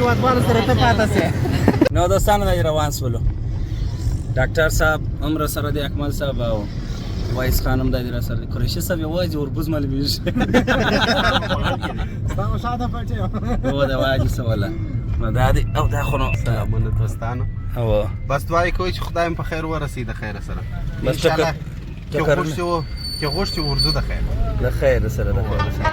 هیوادوالو سره ته پاته سې. نو دوستانو دا روان سولو. ډاکټر صاحب هم را سره دی، اکمل صاحب او وایس خان هم دا دی را سره دی. قریشي صاحب یوازې اوربوز معلومیږي. ستا شاته پټې. هو دا واجي سواله. نو دا دی او دا خو نو سلامونه دوستانو. او بس دعا یې کوئ چې خدای مې په خیر ورسوي د خیره سره. بس ان شاء الله چې ټکر غوښتي وو، چې غوښتي ورځو د خیر. د خیر سره، د خیر سره.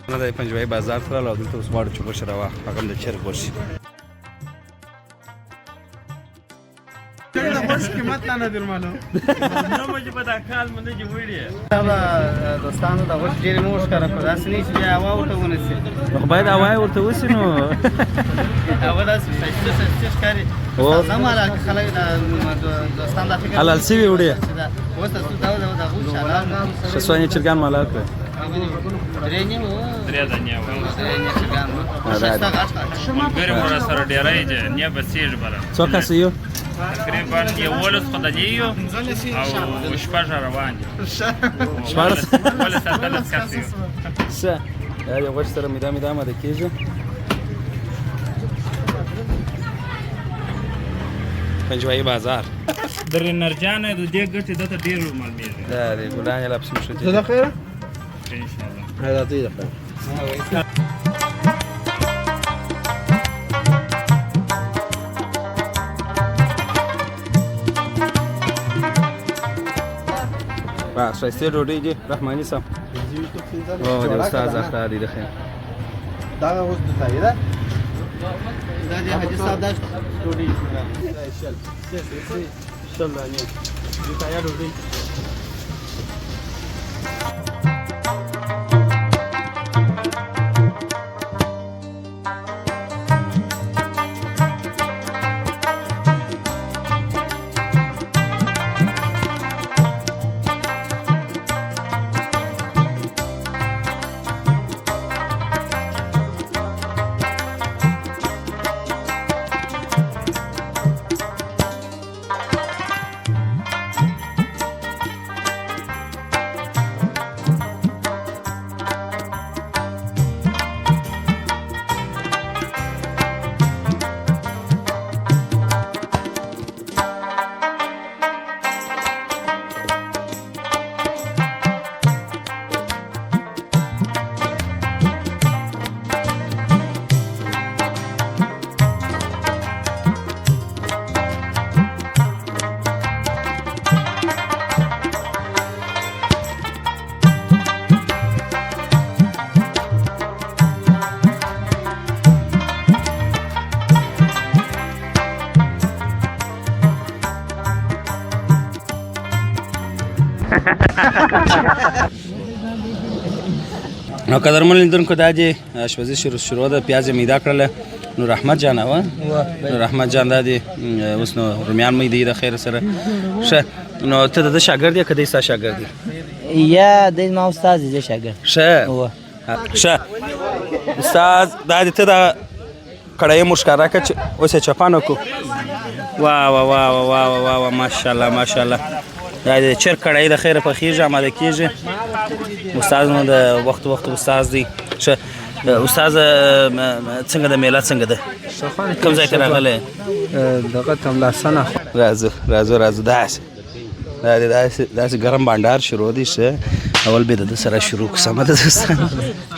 نه د پنجوایي بازار ته راغلو او دلته اوس غواړو چې غوښه راواخلو، هغه هم د چرګ غوښې. د غوښې قیمت لا نه دی معلوم. دا به دوستانو د غوښې ډېرې مو ښکاره کړو، داسې نه چې بیا هوا ورته ونه سي. نو خو باید هوا یې ورته وسي نو. هغه داسې ښایسته ښایسته ښکاري. تازه مالا که خلک دوستان دا فکر حلال سوي وړي. چې دا اوس تاسو دا د غوښې حلال ښه څوانې چرګان مو حلال کړل. درې نیم درې دانې وه. درې نیم چرګان وو. ښایسته غټ غټ. ملګري مو راسره ډېری دي، نه بسېږي بله. څو کسه یو؟ تقریبا 11 خو د دې یو او شپږ روان دي. 16؟ 17 18 کسه یو. ښه دا د غوښې سره میده میده آماده کېږي. پنجوایي بازار. د رینرجانه د دې ګټې دته ډېر معلومېږي. دا دی ګلان یې لا پسې مښتي زه د خیره؟ ان شاء الله. راځئ د خیره. واه ښایستې ډوډۍ دي رحماني صاحب. او د استاد اخته دی د خیر. دا اوس د تایید ده. دا د حاجي صاحب دا ډوډۍ. 20 دانې د ډوډۍ. نو قدرمن لیدونکو دا دی آشپزي شروع شروع ده. پیاز یې میده کړله. نو رحمت جان وه، نو رحمت جان دا دی اوس نو رومیان مې دی د خیر سره. ښه نو ته د ده شاګرد یې که دی ستا شاګرد دی؟ یا دی زما استاد دی، زه شاګرد. ښه ښه استاد دا دی ته دا کړهیې مو ښکاره کړه چې اوس یې چپانه کړو. واه واه واه واه واه واه واه ماشاءالله ماشاءالله. دا د چرګ کړهیې د خیره پخېږي آماده کېږي. استاد نو د وخت وخت استاد دی. ښه استاد څنګه د میله څنګه ده؟ کوم ځای ته راغلی؟ دغه تملاسنه. راځو راځو راځو. داسې دا دی داسې داسې ګرم بانډار شروع دی. ښه اول به د ده سره شروع کړو. سمه ده دوستانو.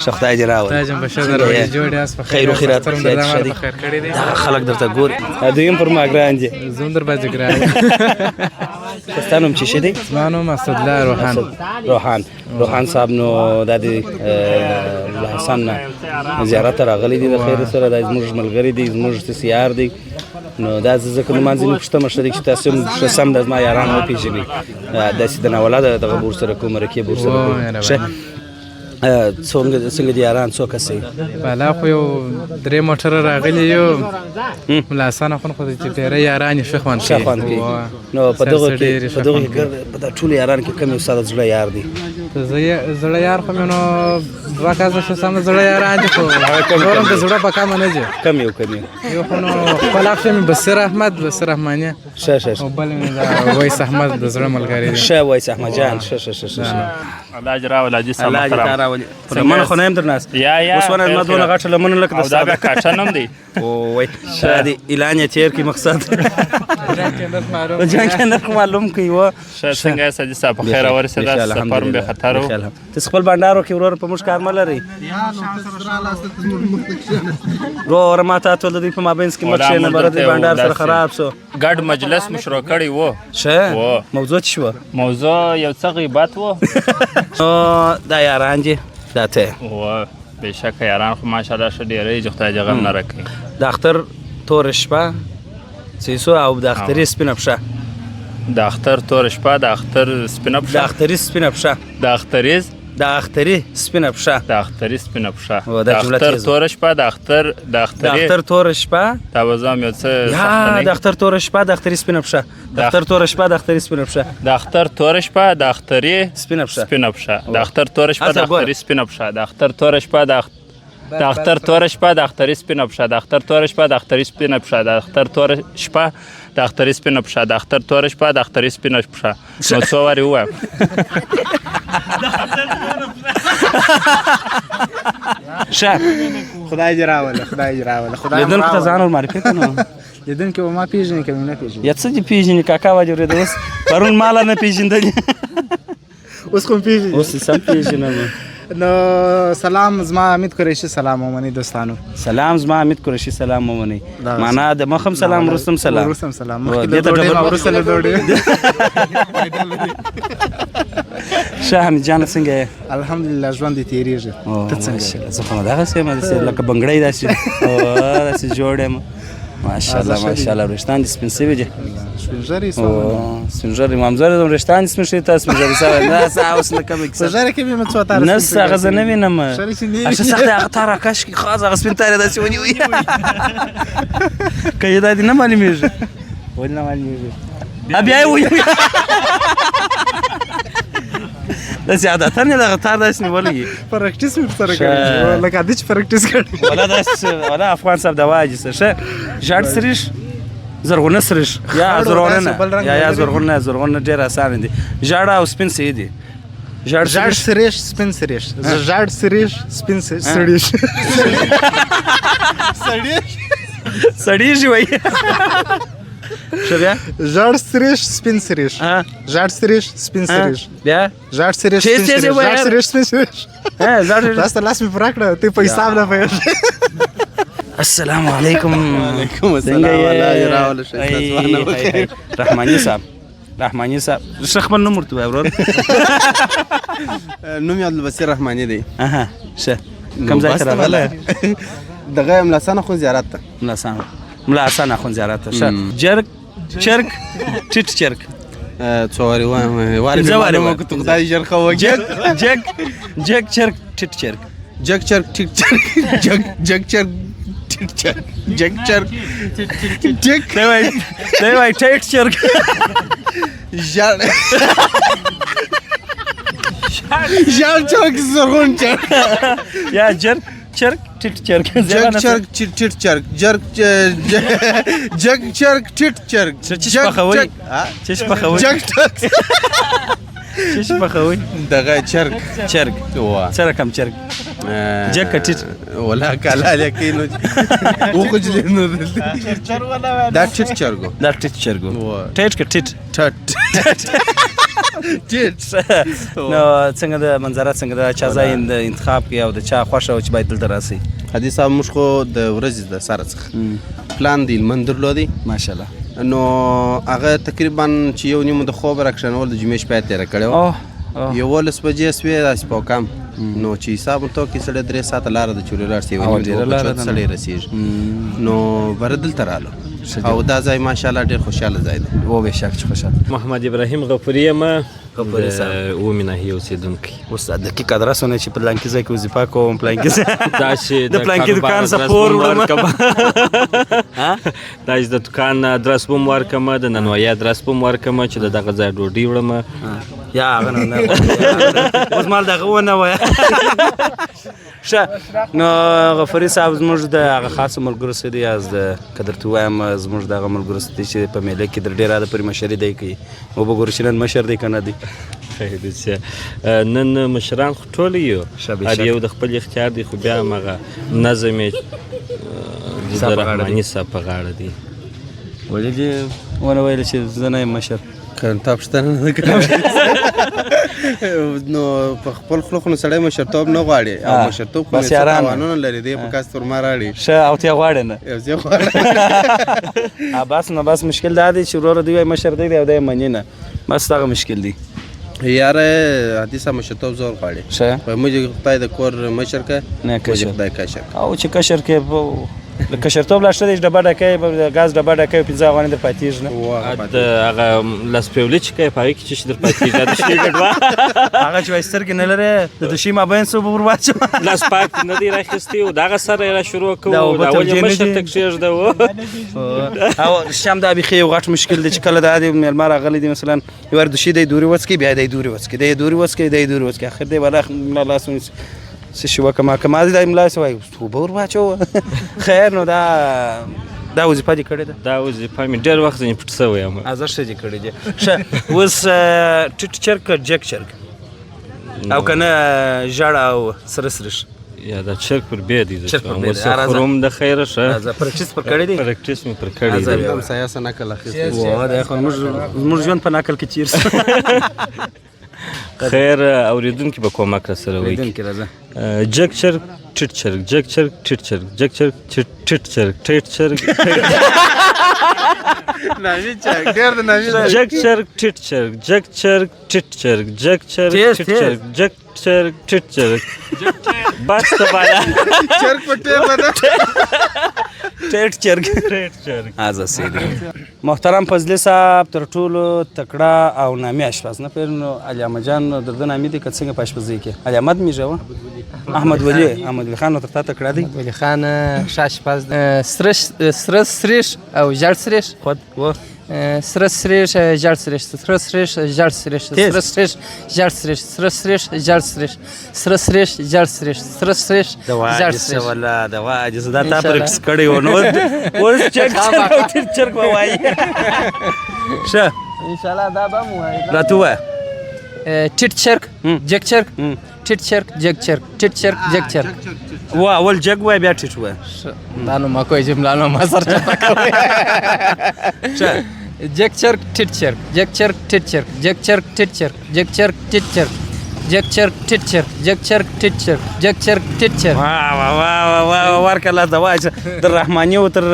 ښه خدای دې راولي. خدای جان بشر دروازې جوړ یاست په خیر و خیرات. خیر خدای دې ښه دی. په خیر کړی دی. دغه خلک درته ګوري. دوی هم پر ما ګران دي. زوم در باندې ګران. ستا نوم څه شی دی؟ زما نوم اسدالله روحان. روحان، روحان صاحب نو دا دی له حسن نه زیارت ته راغلی دی د خیر سره. دا زموږ ملګری دی، زموږ سیار دی. نو دا زه ځکه نومان ځینې پوښتنه ښه دی چې تاسو هم ښه سم د زما یاران وپېژنئ. داسې د ناولاده دغه به ورسره کوم، مرکې به ورسره کوم. ښه څنګه دي یاران، څو کسې؟ بالا خو یو درې موټر راغلي یو. ملا حسن اخوند خو چې ډېری یاران یې ښه خوند ښه خوند کوي. نو په دغه کې په دا ټولو یاران کې کوم یو ستا د زړه یار دی؟ زړه یار خو مې نو دوه کسه ښه سم زړه یاران دي، خو نور هم د زړه په کمه نه دي. کم یو یو خو نو خپل افشه مې بصیر احمد، بصیر رحماني. ښه ښه. او بل مې دا ویس احمد د زړه ملګری دی. ښه ویس احمد جان، ښه ښه ښه ښه. الله دې راولي، حاجي صاحب الله دې تا راولي. لمن خو نه یم درناست. یا یا اوس ونه ما دونه غټه لمن لکه د او دا بیا کاټن هم دی. وای ښه دی اعلان یې تېر کړي مقصد. جنګ کې نرخ معلوم کړي وه. ښه څنګه یاست حاجي صاحب؟ په خیر ورسېده، سفر مو بې خطره و. تاسو خپل بنډار وکړئ ورور، په موږ کار مه لرئ. ورور ما ته ټول د دوی په مابینځ کې مه کښېنه، بره دوی بنډار سره خراب سو. ګډ مجلس مو شروع کړی و. ښه موضوع څه شوه؟ موضوع یو څه غیبت و. نو دا یاران دي دا ته. و بېشکه یاران خو ماشاءالله ښه ډېری دي، خدای دې غم نه راکوي. د اختر توره شپه سیسو او د اختري سپینه پښه. د اختر توره شپه، د اختر سپینه پښه. د اختري سپینه پښه. د اختریز د اختري سپینه پښه. د اختري سپینه پښه. د اختر توره شپه، د اختر د اختري د اختر توره شپه. دا به زه هم یو څه سخته نه د اختر توره شپه، د اختري سپینه پښه. د اختر توره شپه، د اختري سپینه پښه. د اختر توره شپه، د اختري سپینه پښه. سپینه پښه. د اختر توره شپه، د اختري سپینه پښه. د اختر توره شپه، د د اختر توره شپه، د اختري سپینه پښه. د اختر توره شپه، د اختري سپینه پښه. د اختر توره شپه، د اختري سپینه پښه. د اختر توره شپه، د اختري سپینه پښه. نو څو وارې ووایم؟ ښه خدای دې راوله، خدای دې راوله. خدای لیدونکو ته ځان ور معرفي کړه نو. لیدونکي به ما پېژني که مې نه پېژني؟ یا څه دې پېژني کاکا وادي ورېده، اوس پرون ما لا نه پېژندلې. اوس خو مې پېژني. اوس یې سم پېژنم. نو سلام، زما امید قریشي، سلام ومنئ دوستانو. سلام، زما امید قریشي، سلام ومنئ. معنا د مخم سلام، وروسته سلام. وروسته سلام، مخکې له ډوډۍ ما وروسته له ډوډۍ. ښه حمید جانه څنګه یې؟ الحمدلله ژوند دې تېرېږي. ته څنګه یې؟ زه خو دغسې یم، داسې لکه بنګړی داسې داسې جوړ یم. ماشاءالله ماشاءالله. وریښتان دې سپین سوي دي. سپین ږیری سپین ږیری مامزر یم، وریښتان دې سپین شوي، تا سپین ږیری سوی نه اوس نه کومه کیسه. په ږیره کې مې څو تاره نه هغه زه نه وینم. ښه سخته هغه تار راکش کړي، خاص هغه سپین تار یې داسې ونیوي که یې دا دې نه معلومېږي. ولې نه معلومېږي؟ بیا یې ونیوي داسې عادتاً یې دغه تار داسې نیولی. پرکټیس مې سره کړی لکه دې چې پرکټیس کړی. ولا داسې ولا افغان صاحب دا واجي څه. ښه ژړ سریش، زرغونه سریش یا زرغونه نه یا زرغونه، زرغونه ډېر اسانه دي. ژړ او سپین صحیح دي. ژړ سریش، سپین سریش. ژړ سریش، سپین سریش. سړیش سړیږي وایي. ښه بیا؟ ژړ سریش، سپین سریش. ژړ سریش، سپین سریش. بیا؟ ژړ سریش، سپین سریش. ژړ سریش، سپین سریش. داسې لاس مې پوره کړه، ته په حساب نه پوهېږې. السلام علیکم. وعلیکم السلام. الله دې راوله، ښه ځوانه بخیر. رحماني صاحب، رحماني صاحب، ښه خپل نوم ورته ووایه ورور. نوم یې عبدالبصیر رحماني دی. ښه کوم ځای ته راغلی؟ دغه ملا حسن اخوند زیارت ته. ملا حسن اخوند زیارت ته. ښه جرګ چرګ ټیټ چرګ. څو وارې وایم؟ وارې پنځه وارې ووایم، که خدای ژر ښه وکړي. جګ جګ جګ چرګ ټیټ چرګ. جګ چرګ ټیټ چرګ. جګ جګ چرګ ټیټ چرګ. جګ چرګ ټیټ. دی وایي ټیټ چرګ. ژړ ژړ چرګ، زرغون چرګ. یا جرګ چرګ ټیټ چرګ. جګ چرګ ټیټ چرګ. جرګ جګ چرګ ټیټ چرګ. څه پخوي؟ څه پخوي؟ جګ چرګ. څه پخوي؟ دغه چرګ. چرګ څه رقم چرګ؟ جګ که ټیټ؟ ولا کالا لکې نو وخوجلې نو دا ټیټ چرګو. دا ټیټ چرګو. ټیټ که ټیټ؟ ټټ ټیټ. نو څنګه د منظره څنګه ده؟ چا ځای انتخاب کړي او د چا خوښه و چې باید دلته راسي؟ حدیث صاحب موږ خو د ورځې د سره څخه پلان د هلمند درلودی. ماشاءالله. نو هغه تقریبا چې یو نیم د خوب راکښېنول د جمعې شپه یې تېره کړې وه. 11 بجې سوې داسې په کم. نو چې حساب ورته وکړي سړی 3 ساعته لاره ده چې ولاړ شي، یو نیم دوه بجو سړی رسېږي. نو بره دلته رالو او دا ځای ماشاءالله ډېر خوشحاله ځای دی. و بېشک چې خوشحاله. محمد ابراهیم غفوري یم، غفوري صاحب اومې ناحیې اوسېدونکی. اوس دقیق ادرس ونه چې په پلانکي ځای کې وظیفه کوم، پلانکي ځای داسې د پلانکي دکان څخه پور وړم. دا چې د دکان ادرس به هم ورکړم، د نانوایي ادرس به هم ورکړم چې د دغه ځای ډوډۍ وړم. یا هغه نه اوس مال دغه ونه وایه. ښه نو غفوري صاحب زموږ د هغه خاصو ملګرو څخه دی، از د که درته ووایم زموږ د هغه ملګرو څخه دی چې په میله کې تر ډېره حده پورې مشري دی کوي. وبه ګورو چې نن مشر دی که نه دی. خیر دی چې نن مشران خو ټول یو، هر یو د خپل اختیار دی، خو بیا هم هغه نظم یې د رحماني صاحب په غاړه دی. ولې دې ونه ویل چې زه نه یم مشر؟ که تا پوښتنه نه کړې نو په خپل خوله خو نو سړی مشرتوب نه غواړي، او مشرتوب خو څه تاوانونه لري، دی په کاس تر ما راړي. ښه او ته غواړې نه؟ یو زه غواړم. بس نو بس مشکل دا دی چې وروره دوی وایي مشر دی او دی مني نه، بس دغه مشکل دی. یاره حدیث مشرتوب زور غواړي. ښه وایي موږ خدای د کور مشر که نه کشر، خدای کشر. او چې کشر کې د کشرتوب لا ښه دی چې ډبه ډکوې، ګاز ډبه ډکوې، 5 افغانۍ در پاتېږي نه. د هغه لاس پیولي چې کوې په هغې کې څه شي در پاتېږي؟ د شي ګډوه هغه چې وایي سترګې نه لرې د دوشي مابین څه اوبه ور واچوه. لاس پاک نه دی راخیستی او دغه سره یې را شروع کړو، دا اوبه دا ولې توجیه نه مشر دي. ته کښېږدو. او رښتیا هم دا بیخي یو غټ مشکل دی چې کله دا دی مېلمه راغلی دی مثلا یو وار دوشي دی دورې وڅکي، بیا دی دورې وڅکي، دی دورې وڅکي، دی دورې وڅکي، اخر دی ولا لاس ونیسي څه شي وکړه ما که ما دې ملا سي وایي اوبه ور واچوه. خیر نو دا وظیفه دې کړې ده؟ دا وظیفه مې ډېر وخت ځینې پټ شوی یم. ازه ښه دې کړې دي. ښه اوس ټیټ چرګ که جګ چرګ او که نه ژړ او سره سرښ؟ یا دا چرګ پر بې دی. چرګ پر بې دی. خروم د خیره. ښه راځه پرکټیس پر کړی دی؟ پرکټیس مې پر کړی دی. همسایه څه نقل اخیستی. واه دا خو زموږ ژوند په نقل کې تېر شو. خیر اورېدونکي به کومک را سره وکړي. اورېدونکي راځه. جګ چرګ ټیټ چرګ، جګ چرګ ټیټ چرګ، جګ چرګ ټیټ چرګ، ټیټ چرګ، نامي چرګ، ډېر د نامي چرګ. جګ چرګ ټیټ چرګ، جګ چرګ ټیټ چرګ، جګ چرګ ټیټ چرګ، جګ چرګ ټیټ چرګ. بس ته بالا چرګ په ټیپ ده. ټیټ چرګ، ټیټ چرګ. ازه سیدی محترم فضلي صاحب تر ټولو تکړه او نامي اشپز نه پېژنو. نو علي احمد جان درده نامي دی که څنګه په اشپزۍ کې؟ علي احمد مېږه وه؟ احمد ولي، احمد ولي خان نو تر تا تکړه دی. ولي خان ښه اشپز دی. سره سرېښ او ژړ سرېښ. خود و سره سرېښ ژړ سرېښ، سره سرېښ ژړ سرېښ، سره سرېښ ژړ سرېښ، سره سرېښ ژړ سرېښ، سره سرېښ ژړ سرېښ، سره سرېښ ژړ سرېښ. ولا د واجې دا تا پرکټیس کړی و نو اوس چرګ چرګ او ټیټ چرګ به وایي. ښه انشاءالله دا به هم ووایي. راته ووایه. ټیټ چرګ جګ چرګ، ټیټ چرګ جګ چرګ، ټیټ چرګ جګ چرګ. وا اول جګ وایه بیا ټیټ وایه. دا نو ما کوی جمله نو ما سر چپه کوي. ښه جګ چرګ ټیټ چرګ، جګ چرګ ټیټ چرګ، جګ چرګ ټیټ چرګ، جګ چرګ ټیټ چرګ، جګ چرګ ټیټ چرګ، جګ چرګ ټیټ چرګ، جګ چرګ ټیټ چرګ. واه واه واه واه ورکه لاس د وای تر رحماني او تر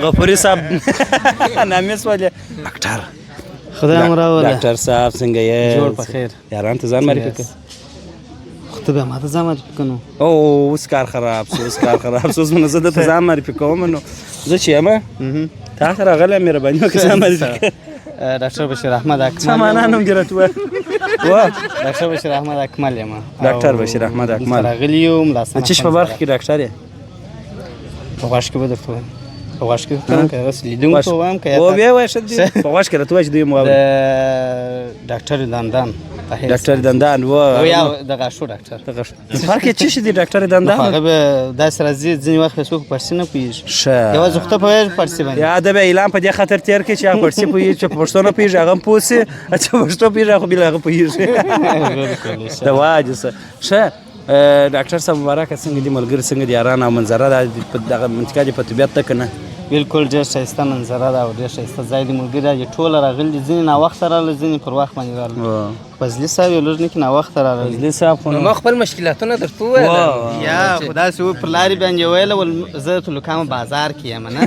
غفوري صاحب نامي سولې. ډاکټر خدای مو راوله. ډاکټر صاحب څنګه یې؟ جوړ په خیر. یاران ته ځان معرفي کړه. خو ته بیا ما ته ځان معرفي کړه نو. او اوس کار خراب سو، اوس کار خراب سو. اوس نو زه درته ځان معرفي کوم نو زه چې یم تا ته راغلی مهرباني وکړه ځان معرفي کړه. ډاکټر بشیر احمد اکمل. څه معنا نوم دې راته ووایه؟ واه ډاکټر بشیر احمد اکمل یم. ډاکټر بشیر احمد اکمل. راغلی یو ملا. چې په برخه کې ډاکټر یې؟ په غوږ کې به درته ووایم. په غوږ کې درته وایم که هغسې لیدونکو ته ووایم که و بیا وایه ښه دي په غوږ کې راته ووایه چې دوی مو واوري. ډاکټر دندان. ډاکټر دندان و یا د غاښو ډاکټر. د غاښو فرق یې څه شي دی ډاکټر دندان؟ هغه به داسې راځي ځینې وخت به څوک پارسي نه پوهېږي. ښه یوازې خو ته پوهېږې پارسي باندې. یا دا به اعلان په دې خاطر تېر کړي چې هغه پارسي پوهېږي، چې په پښتو نه پوهېږي هغه هم پوه شي، چې پښتو پوهېږي هغه خو بل هغه پوهېږي. د واجې څه. ښه ډاکټر صاحب مبارکه، څنګه دي ملګري، څنګه دي یاران او منظره دا په دغه منطقه دې په طبیعت ده که نه؟ بالکل ډېر ښایسته منظره ده او ډېر ښایسته ځای دی. ملګري راځي ټول راغلي دي، ځینې ناوخته راغلل، ځینې پر وخت باندې راغلل. فضلي صاحب یې لږ نه کې ناوخته راغلی. فضلي صاحب خو ما خپل مشکلاتونه درته وویل. یا خو داسې و پر لارې باندې ویل ول زه تلوکان بازار کې یم نه،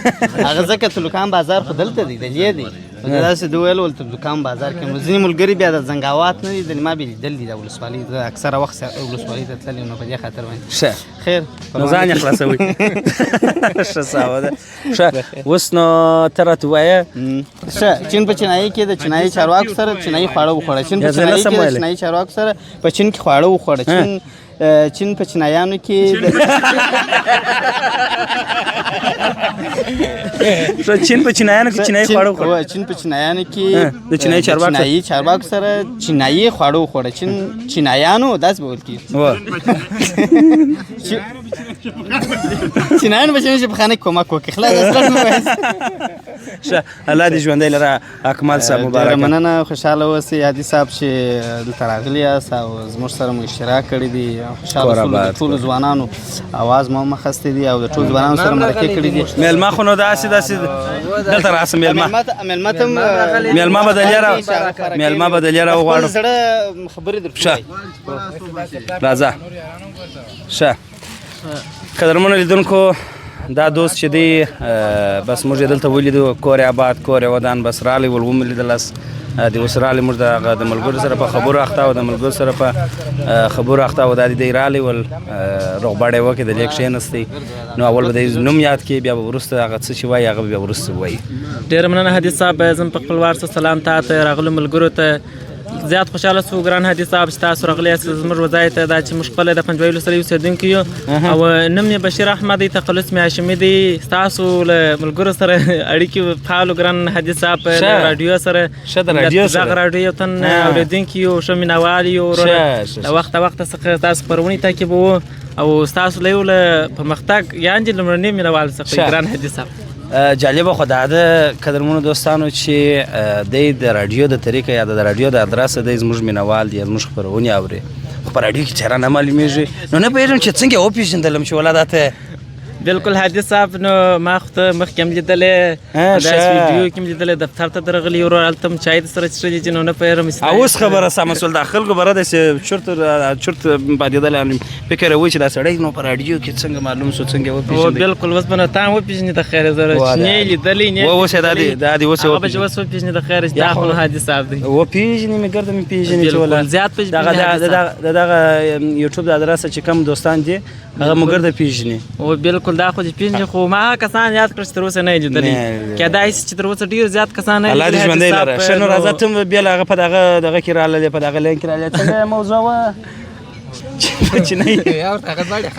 هغه ځکه تلوکان بازار خو دلته دی، د لې دی. داسې ده ویل ول تبزکان بازار کې مو ځینې ملګري بیا د زنګاوات نه دي لیدلي، ما بیا لیدل دي دا ولسوالۍ، زه اکثره وخت ولسوالۍ ته تللی نو په دې خاطر باندې. ښه خیر نو ځان یې خلاصوي. ښه ساوه ده. ښه اوس نو ته راته ووایه. ښه چین په چینایي کې د چینایي چارواکو سره چینایي خواړه وخوړه. چین په چینایي کې د چینایي چارواکو سره په چین کې خواړه وخوړه. چین په چینایانو کې چین په چینایانو کې چینایي خواړه وخوړه. چین په چینایانو کې د چینایي چارواکو سره چینایي خواړه وخوړه. چین چینایانو داسې به ویل کېږي. چینایانو به چینایي ژبخانه کې کومک وکړي. خلاص ښه الله دې ژوندی لره اکمل صاحب مبارک. ډېره مننه، خوشحاله اوسئ هادي صاحب چې دلته راغلي یاست او زموږ سره مو اشتراک کړی دی. خوشحاله شولو، د ټولو ځوانانو اواز مو هم اخیستی دی او د ټولو ځوانانو سره مرکې کړې دي. مېلمه خو نو داسې داسې دلته راسم مېلمه مېلمه ته مېلمه به د لیره وغواړو. زړه خبرې درته ښه راځه. ښه قدرمنو لیدونکو دا دوست چې دی بس موږ یې دلته ولیدو، کور یې آباد کور یې ودان، بس راغلی ول ومو لیدلس. د اوس راغلی موږ د هغه د ملګرو سره په خبرو اخته او د ملګرو سره په خبرو اخته او دا دی راغلی ول روغبړ یې وکړ، د لې کښېنستی. نو اول به د نوم یاد کړي، بیا به وروسته هغه څه چې وایي هغه به بیا وروسته ووایي. ډېره مننه هادي صاحب، زه په خپل وار سلام تا ته راغلو ملګرو ته زیات خوشحاله سو ګران هادي صاحب چې تاسو راغلي یاست زموږ ځای ته. دا چې موږ خپله د پنجوايي ولسوالۍ اوسېدونکي یو او نوم مې بشیر احمد دی، تخلص مې هاشمي دی. ستاسو له ملګرو سره اړیکې فعالو ګران هادي صاحب، له راډیو سره دغه راډیو یو تن اورېدونکي یو، ښه مینهوال یو. له وخته وخته څخه تاسو خپرونې تعقیبوو او ستاسو له یو له پرمختګ یعنې لومړني مینهوال څخه ګران هادي صاحب. جالبه خو دا ده قدرمنو دوستانو چې دی د راډیو د طریقه یا د راډیو د ادرسه دی زموږ مینهوال دی، زموږ خپرونې اوري، خو په راډیو کې چېرې نه معلومېږي، نو نه پوهېږم چې څنګه یې وپېژندلم چې ولا دا ته. بالکل هادي صاحب، نو ما خو ته مخکې هم لیدلې، داسې ویډیو کې هم لیدلې، دفتر ته درغلي ورور، هلته هم چای درسره څښلي چې نو نه پوهېږم. اوس خبره سمه سول، دا خلکو بره داسې چرت چرت پاتېدلی، فکر یې وایي چې دا سړی نو په راډیو کې څنګه معلوم سو، څنګه یې وپېژندی. بالکل اوس به نو تا هم وپېژنې د خیره زره چې نه یې لیدلی نه اوس یې دا دی دا دی اوس یې هغه به چې اوس وپېژنې د خیره چې دا خو نو هادي صاحب دی. وپېژنې مې ګرده مې پېژنې چې ولا زیات پېژنې د دغه یوټیوب د ادرسه چې کوم دوستان دي هغه مو ګرده پېژني. او بالکل دا خو دې پېژني، خو ما هغه کسان یاد کړل چې تر اوسه نه یې لیدلي، کېدای شي چې تر اوسه ډېر زیات کسان نه یې الله دې ژوندی لره. ښه نو راځه ته هم بیا له هغه په دغه دغه کې راللې، په دغه لاین کې راللې. څنګه موضوع وه؟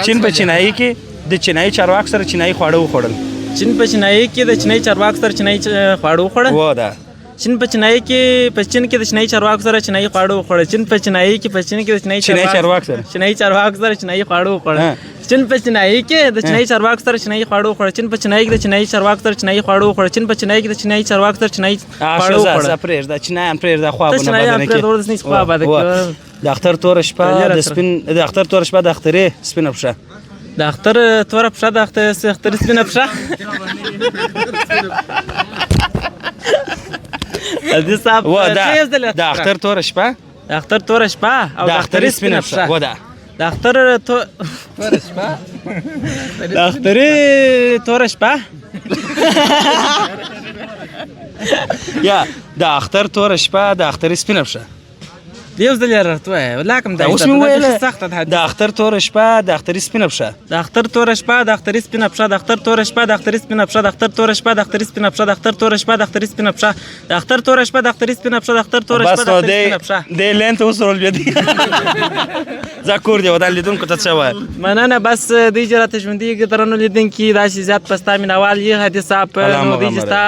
چین په چینایي کې د چینایي چارواکو سره چینایي خواړه وخوړل. چین په چینایي کې د چینایي چارواکو سره چینایي خواړه وخوړل. و ده چین په چینایي کې په چین کې د چینایي چارواکو سره چینایي خواړه وخوړل. چین په چینایي کې په چین کې د چینایي چارواکو سره چینایي چارواکو سره چینایي خواړه وخوړل. چین په چینایي کې د چینایي چارواکو سره چینایي خواړه وخوړل. چین په چینایي کې د چینایي چارواکو سره چینایي خواړه وخوړل. چین په چینایي کې د چینایي چارواکو سره چینایي خواړه وخوړل. پرېږده چینایان پرېږده، خوا به نه بدنه کې خوا به د اختر توره شپه د سپین د اختر توره شپه د اخترې سپینه پښه. د اختر توره پښه د اخترې سپینه پښه. هادي صاحب د اختر توره شپه د اختر توره شپه او د اخترې سپینه پښه. و ده د اختر توره شپه د اخترې توره شپه یا د اختر توره شپه د اخترې سپینه پښه. یو ځل یې راته ووایه، ولا کوم دا اوس مې وویل سخته ده. د اختر توره شپه د اخترې سپینه پښه. د اختر توره شپه د اخترې سپینه پښه. د اختر توره شپه د اخترې سپینه پښه. د اختر توره شپه د اخترې سپینه پښه. د اختر توره شپه د اخترې سپینه پښه. د اختر توره شپه د اخترې سپینه پښه. د اختر توره شپه د اخترې سپینه پښه. دې لین ته اوس ورولوېدی. ځه کور دې ودان، لیدونکو ته څه وایې؟ مننه، بس دوی چې راته ژوندي درنو لیدونکي داسې زیات په ستا مینهوال یې هادي صاحب، نو دوی چې ستا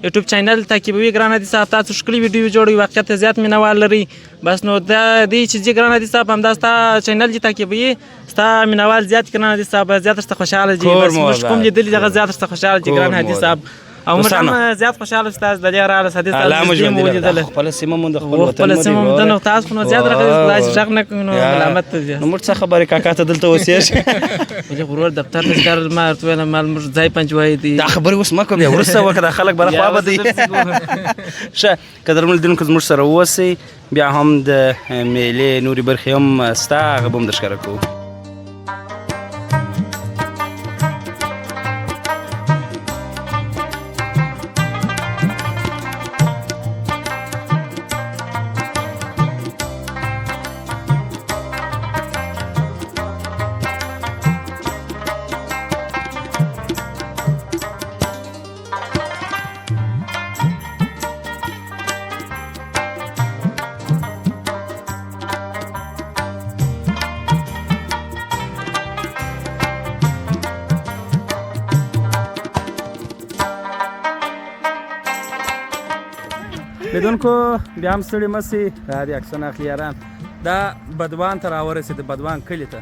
یوټیوب چینل تعقیبوي ګران هادي صاحب، تاسو ښکلي ویډیو جوړوي، واقعیت زیات مینهوال لري. بس نو دا دی چې ځي ګران هادي صاحب همدا ستا چینل چې تعقیبوي، ستا مینهوال زیات ګران هادي صاحب، زیات درته خوشحاله دي. بس موږ کوم لیدلي دغه زیات درته خوشحاله دي ګران هادي صاحب، او موږ هم زیات خوشحاله چې تاسو د دې راغله هادي صاحب. الله مو ژوندي لره. خپله سیمه مو د خپل وطن خپله سیمه مو ده، نو تاسو خو نو زیات راغلي خدای چې غږ نه کوي نو ملامت ته دي. نو موږ څه خبرې کاکا ته دلته اوسېږي؟ ولې ورور دفتر ته ځکه ما ورته ویل مال موږ ځای پنجوايي دی. دا خبرې اوس مه کوه، بیا وروسته وکړه، دا خلک به خوا به دی. ښه قدرمن لیدونکو زموږ سره اوسئ، بیا هم د میلې نورې برخې هم سته، هغه به هم درښکاره کوو. لیدونکو بیا هم ستړي مه سئ، دا دې عکسونه اخلي یاران. دا بدوان ته راورسېد، بدوان کلي ته.